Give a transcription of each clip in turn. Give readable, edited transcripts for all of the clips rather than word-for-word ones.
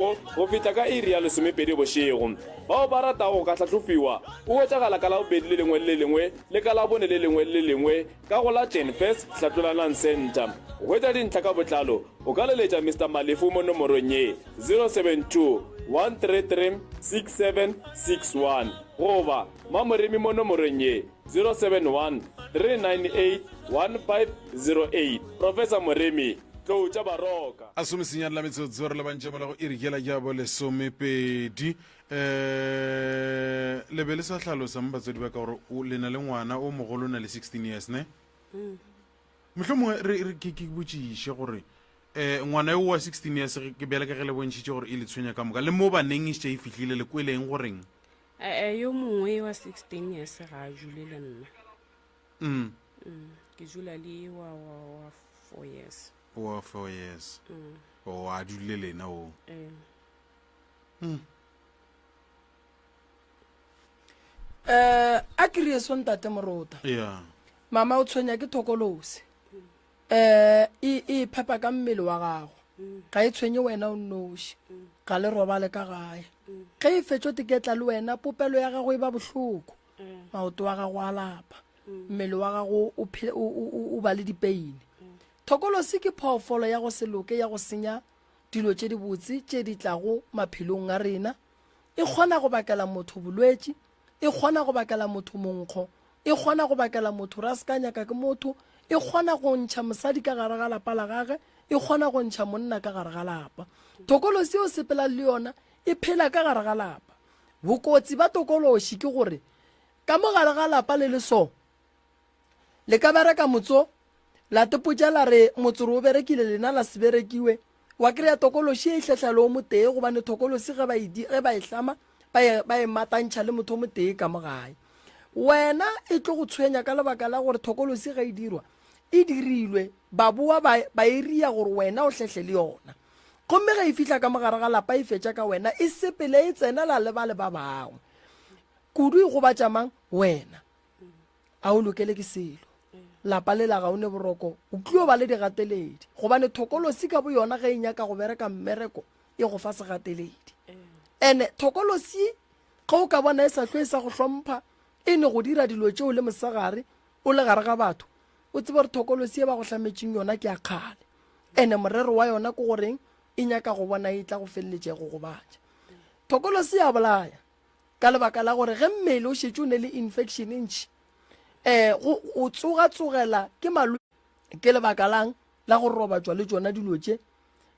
Go fihla ka iri ya lesomepedi bošego. Bao ba ratago go ka hlahlofiwa o hwetšagala ka Labobedi le lengwe le le lengwe le ka Labone le lengwe le le lengwe ka go la Genfest Hlatlolanang Centre. Go hwetša dintlha ka botlalo o ka leletša Mister Malefu mo nomorong ye, 072 133 6761 goba Mamoremi mo nomorong ye, 071 398 1508. Professor Moremi, Tlou tša Baroka. A somesenyane la metsotso re lebantše mola go iri yela ya bolesomepedi. Um le be le sa hlalosa mo batswadi ba ka gore o le na le ngwana o mogolo o na le 16 years ne? Mohlomongwe re re ke ke botšiše gore um ngwana yo wa 16 years ke bjale ka ge le bontšhitše gore e le tshwenya ka moka le mo baneng e šetše e fihlile le kweleng goreng? Ee, yo mongwe wa 16 years ga a dule le nna. Mm. Mm, ke dula le wa wa wa 4 years. Wa 4 years. Mm. O a dule lena o. Eh. Mm. Eh, a ke re so ntate Morota. Yeah. Mama o tshwenya ke thokolosi. Eh, e e phepa ka mmele wa gago. Ga e tshwenye wena o nnoši. Ga le robale ka gae. Ge e fetšo teketla le wena popelo ya gago e ba bohloko. Maoto a gago a lapa. Mmele wa gago o o o ba le dipeine. Thokolosi ke phoofolo ya go se loke ya go senya dilo tše dibotse tše di tlago maphelong a rena. E kgona go bakela motho bolwetši, e kgona go bakela motho monkgo, e kgona go bakela motho ra se ka nyaka ke motho, e kgona go ntšha mosadi ka gare ga lapa la gage, e kgona go ntšha monna ka gare ga lapa. Tokolosi ye o sepelang le yona e phela ka gare ga lapa. Bokotsi ba tokološi ke gore ka mo gare ga lapa le le so, le ka bereka motso, la tepotša la re motsoro o berekile lena la se berekiwe, wa kry-a tokološi e hlehla le o motee gobane thokolosi ge ba e, ge ba e hlama ba e, ba e matantšha le motho o motee ka mo gae. Wena e tlo go tshwenya ka lebaka la gore thokolosi ge e dirwa e dirilwe ba boa ba, ba e ria gore wena o hlehle le yona. Gomme ge e fihla ka mogare ga lapa e fetša ka wena e sepele e tsenela le bale ba bangwe. Kudu e gobatša mang? Wena. A o lokele ke selo. Lapa lela ga o ne boroko, o tlio ba le digateledi. Gobane thokolosi ka boyona ge e nyaka go bereka mmereko e go fa segateledi. Ene thokolosi ge o ka bona e sa hlwe e sa go hlompha, e ne go dira dilo tšeo le mosegare o le gare ga batho, o tsebe gore thokolosi e ba go hlametšeng yona ke ya kgale. Ene morero wa yona ke goreng e nyaka go bona e tla go feleletša e go gobatša. Thokolosi ya bolaya. Ka lebaka la gore ge mmele o šetše o ne le infection e ntši, um go o tsoga-tsogela ke malwetši. Ke lebaka lang la go robatšwa le tšona dilo tše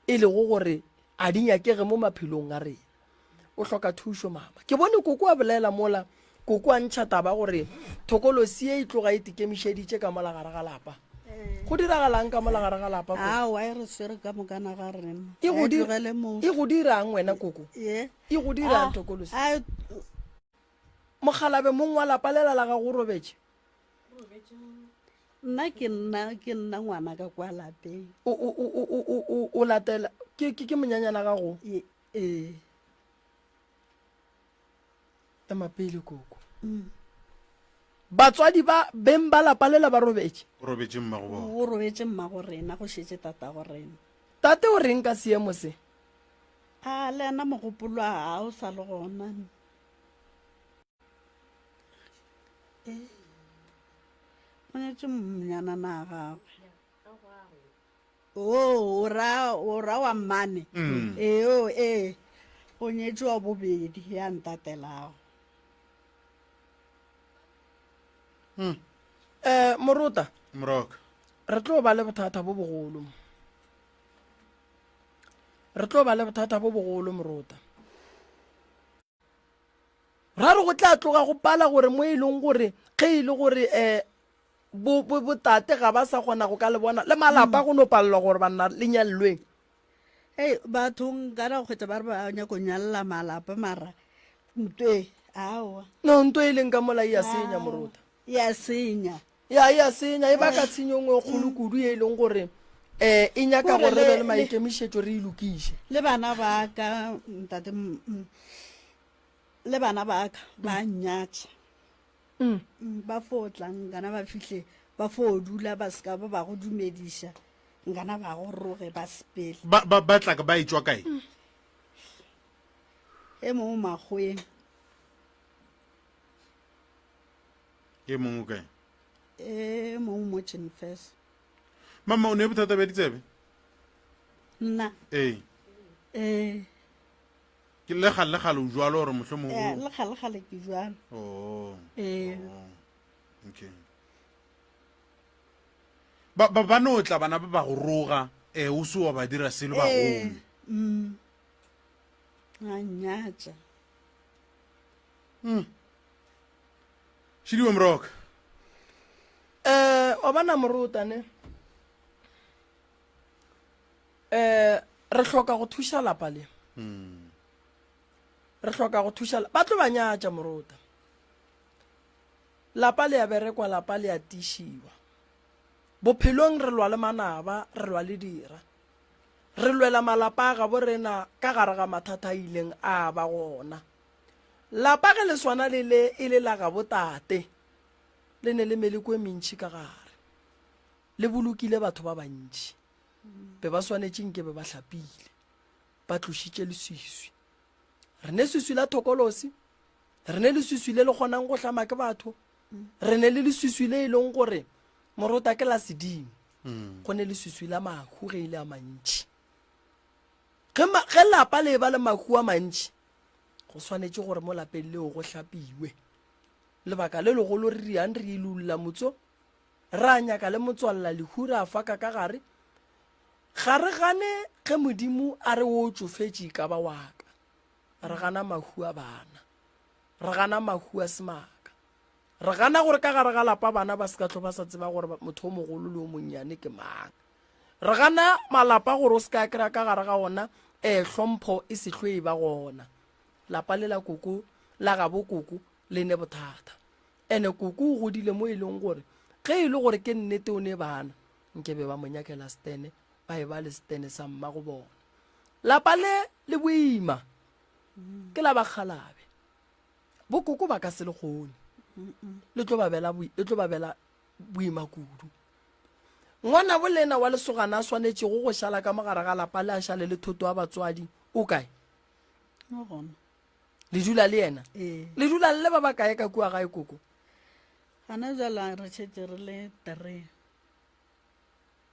e lego gore a di nyakege mo maphelong a rena? O hloka thušo mama. Ke bone koko a bolela mola, koko a ntšha taba gore thokolosi ye e tloga e tikemišeditše ka mola gare ga lapa. Go diragalang ka mola gare ga lapa koko? Aowa e re swere ka mokana ga rena. E go Ga e di- tlogele motho. E go dirang wena koko? Ye. E go dirang thokolosi? Mokgalabe mong wa lapa lela la gago o robetše? Nna ke nna ke nna ngwana ka kwa lapeng. O o o o o o o latela ke ke ke monyanyana gago? Ee. Ema pele koko. Mm. Batswadi ba beng ba lapa lela ba robetše? O robetše mmago bona. O robetše mmago rena go šetše tatago rena. Tate o reng ka seemo se? A le yena mogopolo a o sa le gona. E o nyetše monyanana a gagwe. O o ra o ra wa mmane. Mm. Ee o ee o nyetše wa bobedi ya ntatelago. Mm. Eh Morota. Moroka. Re tlo ba le bothata bo bogolo. Re tlo ba le bothata bo bogolo morota. Ra re go tla tloga go pala gore mo e leng gore ge e le gore um bo, bo, botate ga ba sa kgona go ka le bona le malapa go no palelwa gore banna le nyalelweng. Ei batho nkana go kgwetsa ba re ba nyako nyalela malapa mara ntwe aowa. No nto e leng ka mola e ya senya morota. Ya senya. Ya, e a senya, e baka tshenyo nngwe e kgolo kudu ye e leng gore um e nyaka Gore gore re be le- le le- maikemišetšo re e lokiše. Le bana ba ka ntate mm, mm, le bana ba ka ba nnyatša. Mm. Mm, Ba fo tla nkana ba fihle ba fo dula ba se ka ba ba go dumediša nkana ba go roge ba sepele. Ba, ba, ba tla ka ba etšwa kae? E mongwe makgoweng. E mongwe o kae? E mongwe mo Chinfes. Mama, o ne bothata bja ditsebe? Nna. Ee. Ee. Ke le gale le gale o jwalo gore mohlomongwe Eh, le gale gale ke jwalo. Oh. Ee. Oh. Okay. Ba ba ba no tla bana ba ba go roga, eh o se wa ba dira selo ba Ee. gome. A nnyatša. Šidiwe Moroka. Eh, wa bona moruta ne. Eh, re hloka go thuša lapa le. Re hloka go thuša ba tlo ba nyatša moruta. Lapa le a berekwa, lapa le a tiišiwa. Bophelong re lwa le manaba, re lwa le dira. Re lwela malapa a gabo rena ka gare ga mathata a ileng a ba gona. Lapa ge le swana le le e le la gabo tate, le ne le meleko e mentši ka gare. Le bolokile batho ba bantši. Be ba swanetše nke be ba hlapile, ba tlošitše leswiswi. Re ne swiswi la thokolosi, re ne leswiswi le le kgonang go hlama ke batho, re ne le leswiswi le e leng gore morota ke la sedimo. Go ne leswiswi la mahu ge e le a mantši. Ge, ge lapa le e ba le mahu a mantši, go swanetše gore mo lapeng leo go hlapiwe. Lebaka le legolo re riang re ilulla motso, ra nyaka le motswalla lehu ra faka ka gare. Ga re gane ge Modimo a re o tšofetše e ka ba wa ka. Re gana mahu a bana. Re gana mahu a semaka. Re gana gore ka gare ga lapa bana ba se ka tlo ba sa tseba gore motho o mogolo le o monnyane ke mang. Re gana malapa gore o se ka kry-a ka gare ga ona um hlompho e se hlwe e ba gona. Lapa le la koko la gabo koko le ne bothata. Ene koko o godile mo e leng gore ge e le gore ke nnete o ne bana nke be ba mo nyakela stene ba e ba le stene sa mma go bona. Lapa le le boima ke la bakgalabe. Bokoko ba ka se le kgone. Le tlo ba bela le tlo ba bela boima kudu. Ngwanabo lena wa lesogana a swanetšego go šala ka mogare ga lapa le a šale le thoto wa batswadi o kae? O gona. Le dula le yena? Ee. Le dula le le ba bakae ka kua gae koko? Gona jwale re šetše re le three.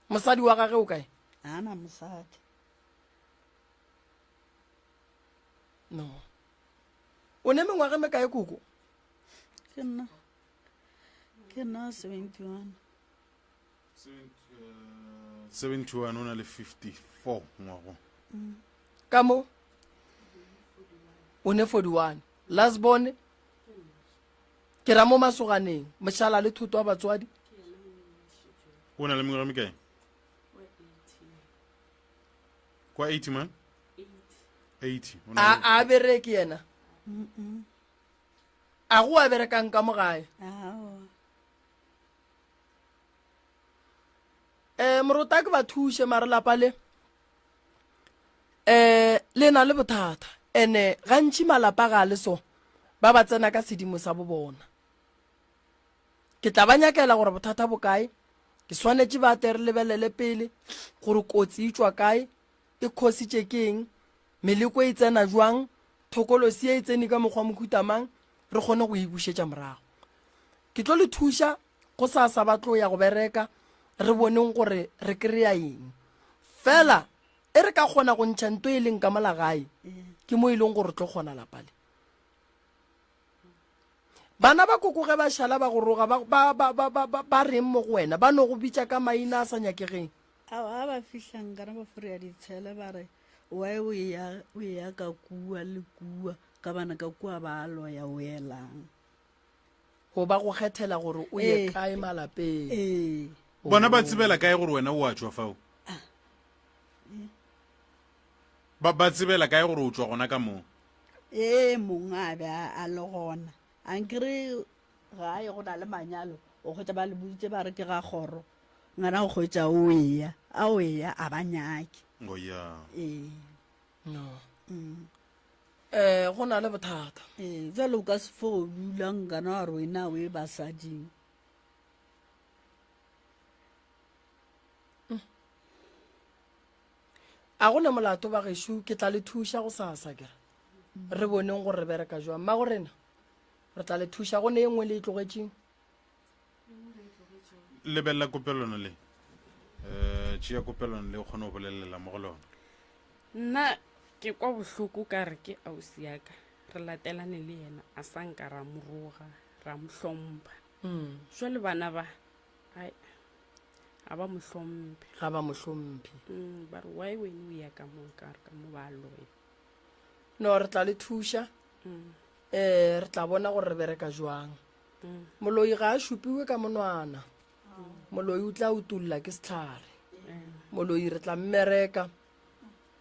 Mosadi wa gage o kae? Ga na mosadi. No. O ne mengwaga e mekae koko? Ke nna. Ke nna 71. 71 o na le 54 ngwago. Ka mo? O ne 41. Last born? Ke ra mo masoganeng, mošala le thoto wa batswadi. O na le mengwaga mekae? Kwa 80 man? 80. O na le- A a bereke yena? A go a berekang ka mo gae? Aowa. Eh morota ke ba thuše mare lapa le eh le na le bothata ene gantši malapa ga a le so ba ba tsena ka sedimo sa bo bona. Ke tla ba nyakela gore bothata bo kae, ke swanetše ba tle re lebelele pele gore kotsi e tšwa kae, e khositše ke eng, meleko e tsena jwang, thokolosi e tsene ka mokgwa mohuta mang, re kgone go e bušetša morago. Ke tlo le thuša go sasa ba tlo ya go bereka, re boneng gore re kry-a eng. Fela e re ka kgona go ntšha nto e leng ka mola gae, ke mo e leng gore tlo kgona lapa le. Bana ba koko ge ba šala ba go roga ba, ba, ba, ba, ba, ba, ba reng mo go wena? Ba no go bitša ka maina a sa nyakegeng. Ao, a ba fihla nkana ba foreya ditshele ba re, Why o eya, o eya ka kua le kua, ka bana ka kua ba a loya, o elang? Go ba go kgethela gore o ye Ee. kae malapeng. Ee. Bona ba tsebela kae gore wena o a tšwa fao? Ba, ba tsebela kae gore o tšwa gona ka moo? Ee, mong a be a, a le gona. Ankere gae go na le manyalo, o hwetša ba le boditše ba re ke ga kgoro. Ngwana o hwetša o eya, a o eya a ba nyake. Oh ya. Ee. No. Eh, go na le bothata. Ee, jwale o ka se fo dula nkana wa re wena o e basading. A go ne molato ba gešo, ke tla le thuša go sasa kere. Re boneng gore re bereka jwang. Mmago rena, re tla le thuša. Go ne ye nngwe le e tlogetšeng? Lebelela kopelwana le. Um tšea kopelwana le o kgone go bolelela mo go lona. Nna ke kwa bohloko ka re ke ausi ya ka, re latelane le yena, a sa nka ra mo roga, ra mo hlompha. Jwale bana ba, ai, ga ba mo hlomphe. Ga ba mo hlomphe. Ba re, why wena o ya ka mo, ka re ka mo ba loya. No, re tla le thuša. Re tla bona gore re bereka jwang. Moloi ga a šupiwe ka monwana. Moloi o tla utulla ke sehlare. Moloi re tla mmereka.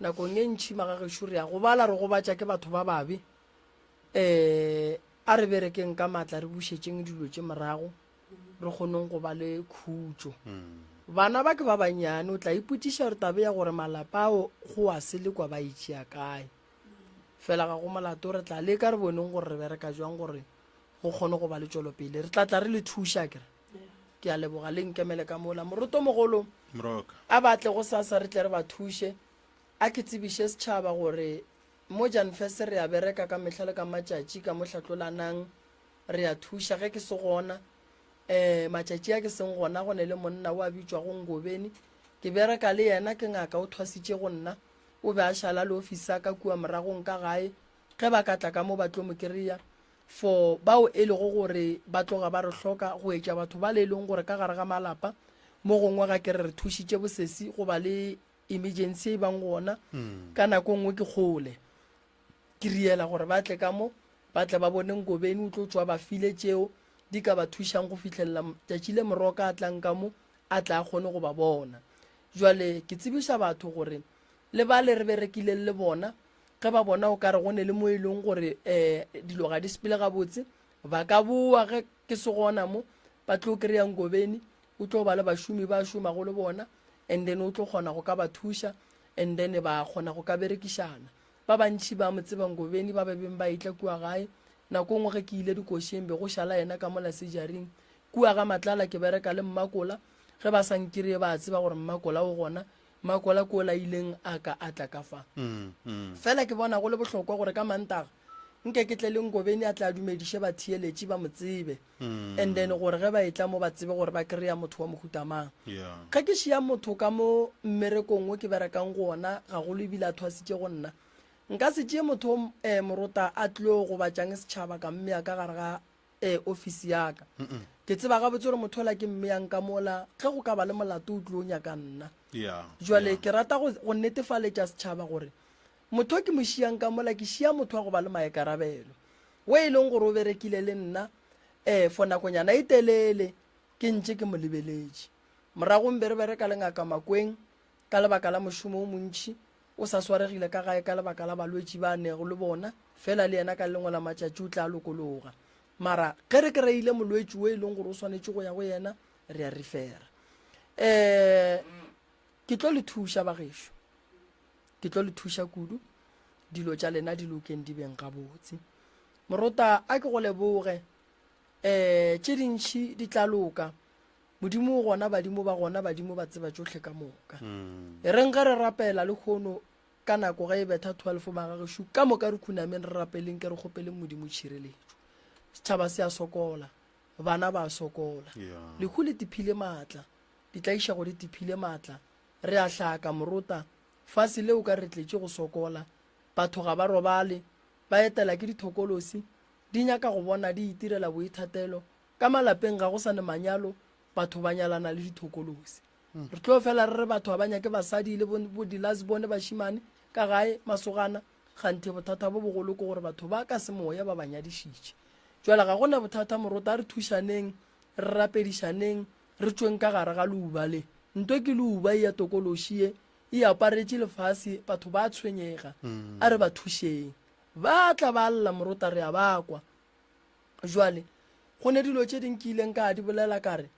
Nakong e ntšhi magagešo re ya gobala, re gobatša ke batho ba babe. A re berekeng ka maatla, re bušetšeng dilo tše morago, re kgoneng go ba le khutšo. Bana ba ke ba bannyane, o tla ipotšiša gore tabe ya gore malapa ao go a selekwa ba e tšea kae. Fela ga go molato, re tla leka re boneng gore re bereka jwang gore go kgone go ba le tšwelopele. Re tla tla re le thuša, ke re. Ke a leboga, le nkemele ka mola. Morotomogolo, Moroka. a ba tle gosasa re tle re ba thuše. A ke tsebiše setšhaba gore mo Janfese re a bereka ka mehla le ka matšatši, ka mo hlatlolanang re a thuša. Ge ke se gona, um matšatši a ke seng gona, go ne le monna o a bitšwago Ngobeni. Ke bereka le yena, ke ngaka, o thwasitše go nna. O be a šala le ofisi ya ka kua moragong ka gae. Ge ba ka tla ka mo ba tlo mo kry-a. For bao e lego gore ba tloga ba re hloka go etša batho bale e leng gore ka gare ga malapa mo gongwe ga ke re re thušitše bosesi goba le emergency e bang gona ka nako nngwe ke kgole ke riela gore ba tle ka mo ba tle ba bone Nkobeni o tlo tšwa ba file tšeo di ka ba thušang go fihlelela tšatši le Moroka a tlang ka mo a tla a kgone go ba bona. Jwale ke tsebiša batho gore le bale re berekileng le bona Ge ba bona o ka re go ne le mo e leng gore um dilo ga di sepele gabotse, ba ka boa ge ke se gona mo, ba tlo kry-a Ngobeni, o tlo ba le bašomi ba šomago le bona, and then o tlo kgona go ka ba thuša, and then ba kgona go ka berekišana. Ba bantši ba mo tseba Ngobeni, ba ba beng ba etla kua gae. Nako nngwe ge ke ile dikošeng be go šala yena ka mola sejaring. Kua ga Matlala ke bereka le Mmakola, ge ba sa nkireye ba tseba gore Mmakola o gona, Makola ko la ileng a ka a tla ka fa. Fela ke bona go le bohlokwa gore ka Mantaga nke ke tle le Nkobeni a tle a dumediše batheeletši ba mo tsebe. And then gore ge ba etla mo ba tsebe gore ba kry-a motho wa mohuta mang. Ge ke šia motho ka mo mmerekong wo ke berekang go ona gagolo ebile a thwasitše go nna, nka se tšee motho o morota a tlo gobatšang setšhaba ka mmea ka gare ga Ee, ofisi ya ka. Ke tseba gabotse gore motho ola ke mmeyang ka mola, ge go ka ba le molato o tlo nyaka nna. Jwale ke rata go, go netefaletša setšhaba gore motho o ke mo šiyang ka mola, ke šiya motho wa go ba le maikarabelo, wo e leng gore o berekile le nna um for nakonyana e telele ke ntše ke mo lebeletše. Moragong be re bereka le Ngaka Makweng ka lebaka la mošomo o montši, O sa swaregile ka gae ka lebaka la balwetši ba a nego le bona, fela le yena ka le lengwe la matšatši o tla lokologa. Mara ge re kry-ile molwetši wo e leng gore o swanetše go ya go yena, re a refera. Um ke tlo le thuša bagešo, ke tlo le thuša kudu, dilo tša lena di lokeng di beng gabotse. Morota a ke go leboge, um tše dintši di tla loka. Modimo o gona, badimo ba gona, badimo ba tseba tšohle ka moka. E reng ge re rapela lehono ka nako ge e betha 12 magagešo ka moka re khunameng re rapeleng ke re kgopeleng Modimo tšhireletšo. Setšhaba se a sokola, bana ba a sokola. Lehu le tiphile maatla, ditlaišego di tiphile maatla, re a hlaka morota, fase le o ka re tletše go sokola, batho ga ba robale, ba etela ke dithokolosi, di nyaka go bona di itirela boithatelo, Ka malapeng ga go sa ne manyalo, batho ba nyalana le dithokolosi. Re tlo fela re re batho ga ba nyake basadi le bo, bo dilasbone bašemane ka gae, masogana, kganthe bothata bo bogolo ke gore batho ba ka semoya ba ba nyadišitše. Jwale ga go na bothata morota, a re thušaneng, re rapedišaneng, re tšweng ka gare ga leuba le. Nto ke leuba e ya tokološi ye, e aparetše lefase, batho ba a tshwenyega. A re ba thušeng. Ba tla ba lla morota, re a ba kwa. Jwale, go ne dilo tše ding ke ileng ka di bolela ka re,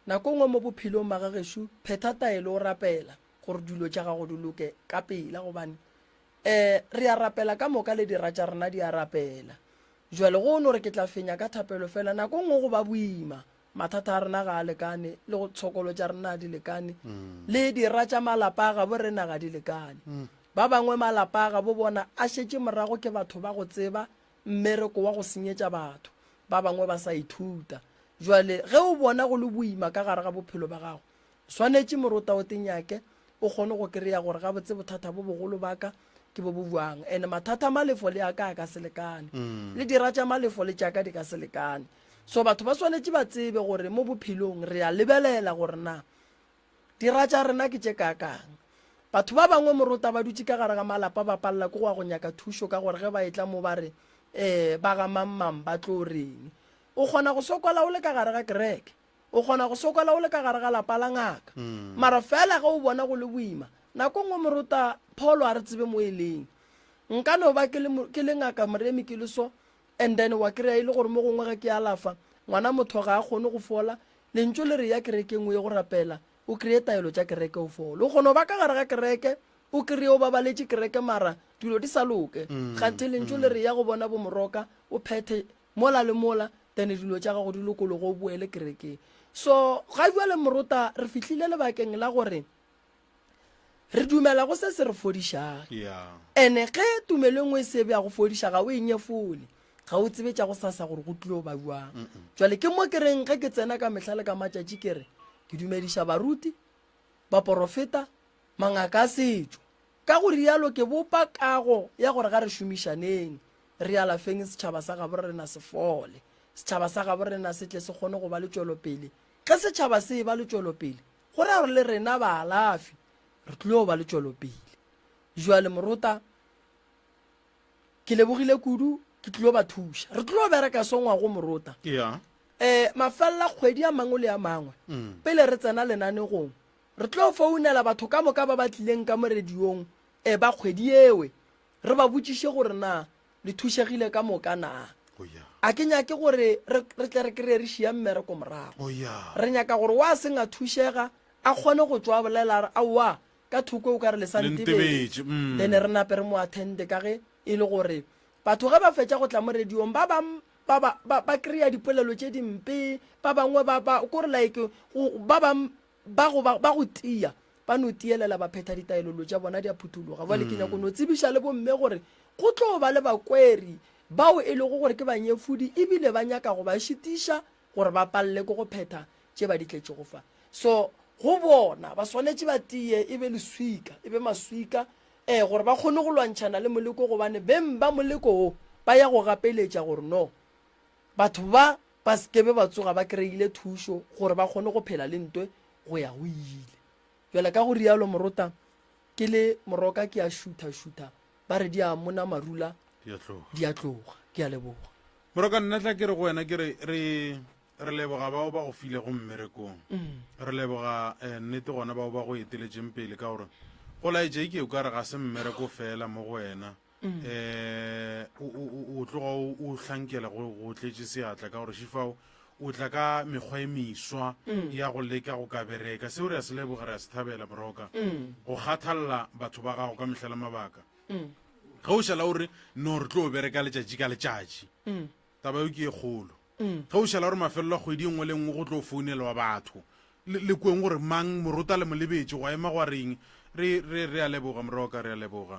Nako nngwe mo bophelong magagešo, phetha taelo o rapela gore dilo tša gago di loke ka pela, gobane um re a rapela ka moka le dira tša rena di a rapela. Jwale go no re ke tla fenya ka thapelo fela, nako nngwe go ba boima. Mathata a rena ga a lekane, le tshokolo tša rena ga di lekane, le dira tša malapa a gabo rena ga di lekane. Ba bangwe malapa a gabo bona a šetše morago ke batho ba go tseba mmereko wa go senyetša batho. Ba bangwe ba sa ithuta. Jwale ge o bona go le boima ka gare ga bophelo ba gago, swanetše morota o te nyake o kgone go kry-a gore gabotse bothata bo bogolo ba ka ke bo bo bjang. And mathata a malefo le a ka a ka se lekane. Le dira tša malefo le tša ka di ka se lekane. So batho ba swanetše ba tsebe gore mo bophelong re a lebelela gore na Dira tša rena ke tše kaakang. Batho ba bangwe morota ba dutše ka gare ga malapa ba palela ke go ya go nyaka thušo ka gore ge ba etla mo ba re um ba ga mang-mang ba tlo reng. O kgona go sokola o le ka gare ga kereke, o kgona go sokola o le ka gare ga lapa la ngaka. Mara fela ge o bona go le boima, nako nngwe morota pholo a re tsebe mo e leng. Nka no ba ke le, ke le ngaka Moremi ke le so, and then wa kry-a e le gore mo gongwe ge ke alafa ngwana motho ga a kgone go fola, Lentšu le re ya kerekeng o ye go rapela, o kreye taelo tša kereke o fole. O kgona go ba ka gare ga kereke, o kreye o babaletše kereke mara dilo di sa loke. Kganthe lentšu le re ya go bona bomoroka, o phethe mola le mola, then dilo tša gago di lokologe o boele kerekeng. So ga bjale morota re fihlile lebakeng la gore Re dumela go se se re fodišang. Yeah. Ene ge tumelo e nngwe e se be ya go fodiša ga o e nyefole. Ga o tsebe tša go sasa gore go tlilo ba bjang. Jwale ke mo ke reng ge ke tsena ka mehla le ka matšatši ke re ke dumediša baruti, baporofeta, mangaka a setšo. Ka go rialo ke bopa kago ya gore ga re šomišaneng re alafeng setšhaba sa gabo rena se fole. Setšhaba sa gabo rena se tle se kgone go ba le tšwelopele. Ge setšhaba se e ba le tšwelopele Go ra gore le rena baalafi re tlilo ba le tšwelopele. Jwale morota, ke lebogile kudu, ke tlilo ba thuša. Re tlilo bereka so ngwago morota. Yeah. Eh, mafelela kgwedi a mangwe le a mangwe, mm. pele re tsena lenanegong, re tlo founela batho ka moka ba ba tlileng ka mo radiong eh, ba kgwedi ewe, re ba botšiše gore na le thušegile ka moka na. Oh, yeah. A ke nyake gore re, re tle re kry-e re šia mmereko morago. Oh, yeah. Re nyaka gore wa seng a thušega a kgone go tšwa a bolela a re aowa ka thoko o ka re le sa Le ntebetše. ntebetše, mm. Then re nape re mo attende ka ge e le gore batho ge ba fetša go tla mo radiong ba bang ba ba ba, ba kry-a dipolelo tše dimpe, ba bangwe ba ba kore like go, ba bang ba go ba, ba go tia ba no tielela ba phetha ditaelolo tša bona di a phuthologa. Bjale ke nyako no tsebiša le bomme gore go tlo ba le bakweri bao e lego gore ke banyefodi ebile ba nyaka go ba šitiša gore ba palele ke go phetha tše ba di tletšego fa. So go bona ba swanetše ba tie e be leswika, e be maswika, ee, gore ba kgone go lwantšhana le moleko gobane beng ba moleko wo ba ya go gapeletša gore no batho ba ba se ke be ba tsoga ba kry-ile thušo gore ba kgone go phela le ntwe go ya go ile. Bjale ka go rialo morota ke le moroka ke a šutha-šutha ba re di a mona marula Di a tloga. di a tloga. Ke a leboga. Moroka nna tla ke re go wena ke re re re leboga bao ba go filego mmerekong. Re leboga eh, nnete gona bao ba go eteletšeng pele ka gore go laetša eke o ka re ga se mmereko fela mo go wena. Eh, o, o, o, o tloga o, o hlankela go, go tletše seatla ka gore šifao o tla ka mekgwa e meswa ya go leka go ka bereka. Seo re a se leboga, re a se thabela Moroka. Go kgathalela batho ba gago ka mehla le mabaka. Ge o šala o re no re tlo bereka letšatši ka letšatši, taba eo ke e kgolo. Ge o šala o re mafelelo a kgwedi e nngwe le nngwe go tlo founelwa batho, le, le kweng gore mang morota le mo lebetše, gwa ema gwa reng. Re, re, re a leboga Moroka, re a leboga.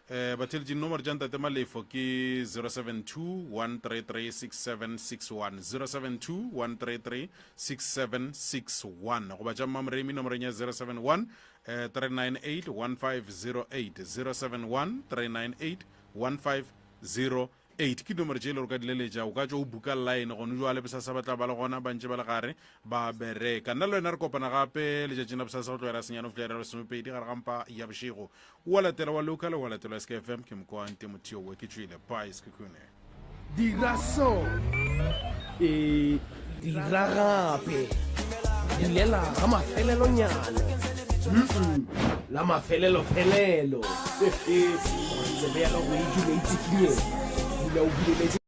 Eh, batheeletši dinomoro tša Ntate Malefo ke 072 133 6761, 072 133 6761, goba tša Mmamoremi nomorong ya 071 eh, 398 1508, 071 398 1508. Ke dinomoro tše e le gore o ka di leletša, o ka tšwa o buka line gone jwale, bosasa ba tla ba le gona ba ntše ba le gare ba bereka. Nna le wena re kopana gape letšatšing la bosasa go tloga ira senyane go fihla ira lesomepedi gare ga mpa ya bošego. Wa latela wa local, wa latela SKFM, ke Mokoante Motheo, ke tšwele. Bye, Sekhukhune. Dira so. E dira gape. Dulela ga mafelelonyana. Mm-mm, la mafelelofelelo. Gore tsebe ya gago e dule e tsikinyega. Dula o buleletše.